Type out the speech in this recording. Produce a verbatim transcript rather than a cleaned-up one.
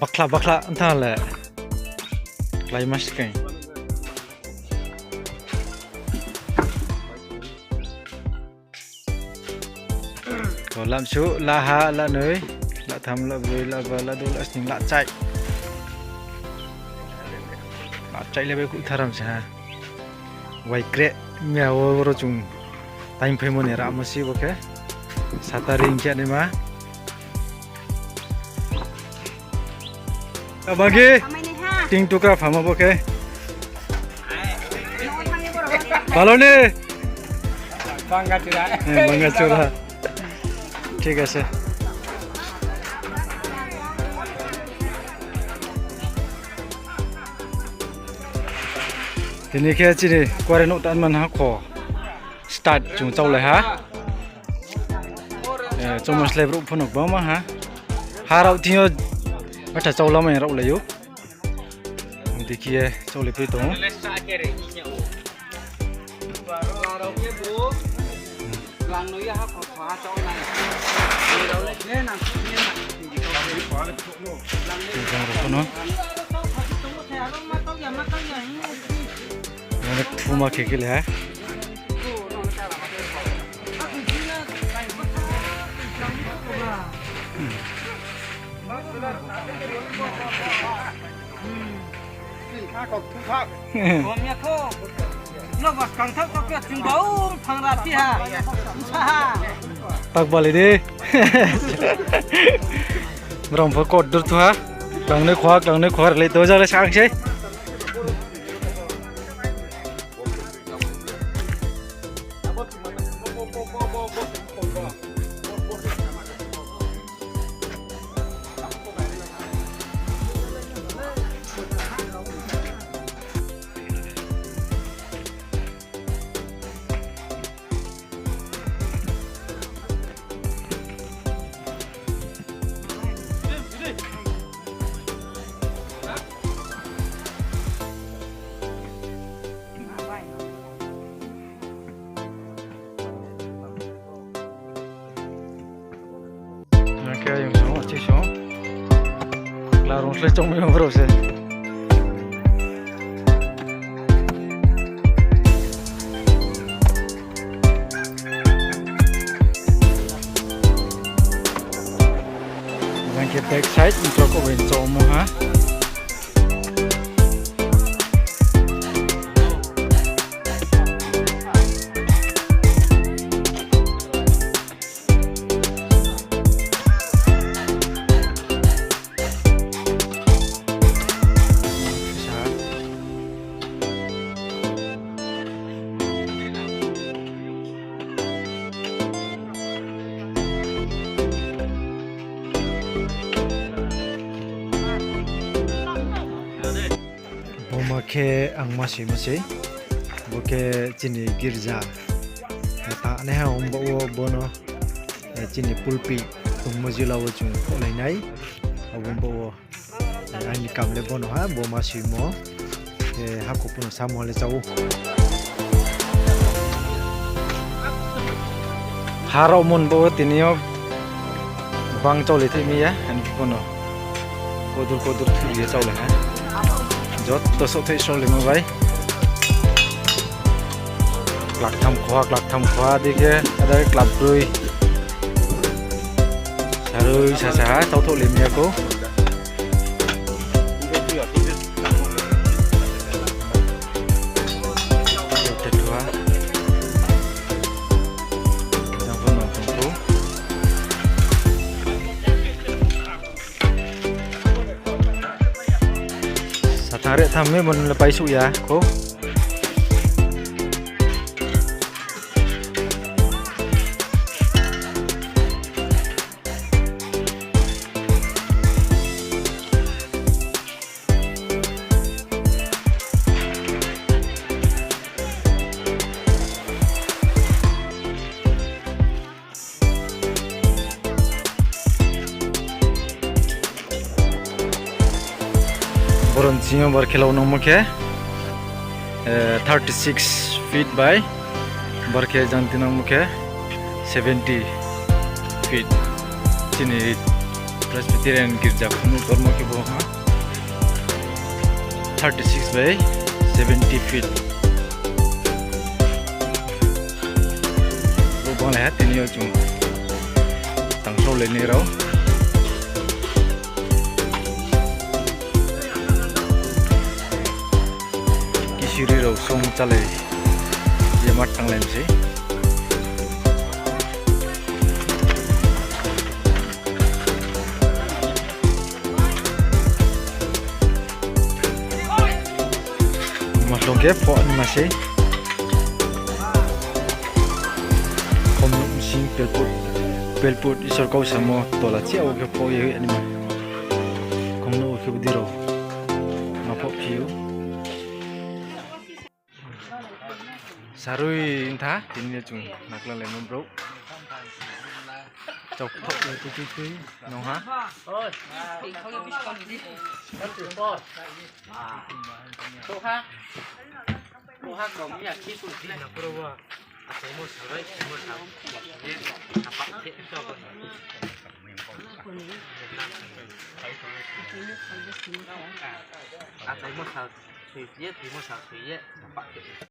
Bakhla bakhla ntha le. Klái ma se khe. To lamsu, laha, lanoi, latham, labroi, laba, ladu, lasning, lachai. Lachai le bai kutharam se ha. Wai kre, mia wo ro chung. Time phaimo ni ramo si bo khe. Sataring khe naima. Abagi, ting tukra phama bo khe. Balo ni. Bangachura. Eh, Bangachura. Thik ase. Tini khe chini kuare nouh tanman ha kho. Start chung chaulai ha. Eh, chomo slai brouh pho no gbangma ha. Ha rao thing yo atha chaulamai rao lai ou. Dekhi ye chaulai pai tong ou. Jang rao pho no. Mane thuma khe khe le ha. Tak bali di. Brao pho kot dur thu ha. Klangnoi khoha, klangnoi khoha rlai to jale sang sei. Nang khe ayong song, achi song. Klarong slai chongmai rao se. Jang khe back side, mtro ko bai chomo ha. Bo ma khe ang ma soi ma sei. Bo khe chini girja. Ta naiha ongba wo bono, eh, chini pulpit tongmo jila wo chung phohlai nai. Abo ongba wo. Aini kam le bono ha, bo ma soimo. Eh, hakho pho no samo le chá ou. Ha rao mon bo tini yo bang chaolai thai mi ya, ani pho no. Kodur kodur thuri ye chaolai ha. Joto sohthai sohlaimo bai. Klaktham khoha, klaktham khoha dei khe, ada klakbroi. Sarui sasa ha, tau thouh le mi ya khou. Sathang re tham mi mon le paisuh ya khou. Boron sing yo bar khe lau nangmo khe, eh, thirty six feet bai, bar khe jang tinangmo khe seventy feet. Chini Presbyterian girja khunu tormo khe bo ha. Thirty six by seventy feet. Bo bang le ha tini yo chung tangsaolai ni rao. Kisiri rao song chalai ye ma tanglai mi sei. Maslong khe pho ni ma sei. Khomnuh bsing pelput, pelput Isor kau samo tola chi abo khe pho ye ani ma. Khomnuh khe bdi rao ma pho phi ou. Sarui ntha, tini yo chung naklalaimo brouh. Chok thok le tui tui tui nung ha. Achaimo sal soi ye, tuimo sal soi ye, sapa khe.